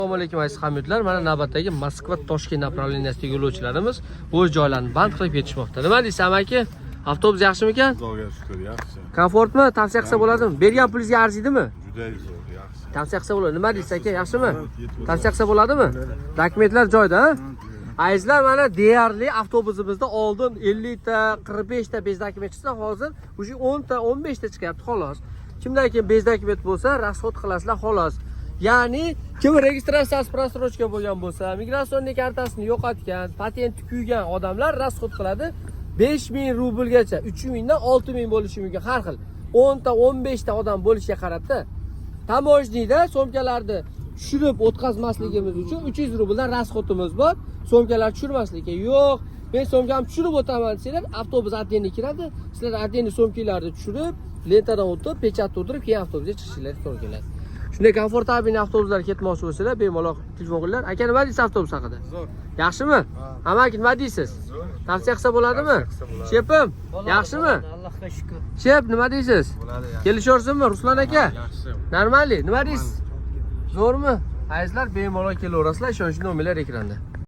Assalomu alaykum, aziz hamyurtlar. Mana navbatdagi Moskva Toshkent направления sidagi yo'lovchilarimiz o'z joylarini band qilib ketishmoqda. Nima deysiz, amaki? Avtobus yaxshimikan? Xudoga shukur, yaxshi. Komfortmi? Tavsiya qilsa bo'ladimi? Bergan pulingizga arzidimi? Juda zo'r, yaxshi. Tavsiya qilsa bo'ladi. Nima deysiz, aka? Yaxshimi? Tavsiya qilsa bo'ladimi? Dokumentlar joyida, ha? Azizlar, mana deyarli avtobusimizda oldin 50 ta, 45 ta без документ chiqsa, hozir уже 10 ta, 15 ta chiqyapti, xolos. Kimdan kim без документ bo'lsa, расход qilasizlar, xolos. Ya'ni kim registratsiyasi просрочка bo'lgan bo'lsa, миграционный kartasini yo'qotgan, patenti kuygan odamlar расход qiladi 5000 rublgacha, 3000 dan 6000 bo'lishi mumkin har xil. 10 ta, 15 ta odam bo'lishiga qarabda. Таможня da sumkalarni tushirib o'tkazmasligimiz uchun 300 rubldan расход imiz bor. Sumkalar tushirmaslikka. Yo'q, men sumkamni tushirib o'taman desanglar, avtobus отдельно kiradi. Sizlar отдельно sumkalarni tushirib, lentadan o'tib, pechat turdirib, keyin avtobusga chiqishinglar to'g'ri keladi. Shunday комфортабельный avtobuslar ketmoqchi bo'lsalar, bemalol telefon qilinglar. Aka, nima deysiz avtobus haqida? Zo'r. Yaxshimi? Amaki, nima deysiz? Tavsiya qilsa bo'ladimi? Shepim, yaxshimi? Allohga shukur. Shep, nima deysiz? Bo'ladi, yaxshi. Kelishaversinmi, Ruslan aka? Yaxshi. Нормальный, nima deysiz? Zo'rmi? Azizlar, bemalol kelaverasizlar, ishonchli nomerlar ekranda.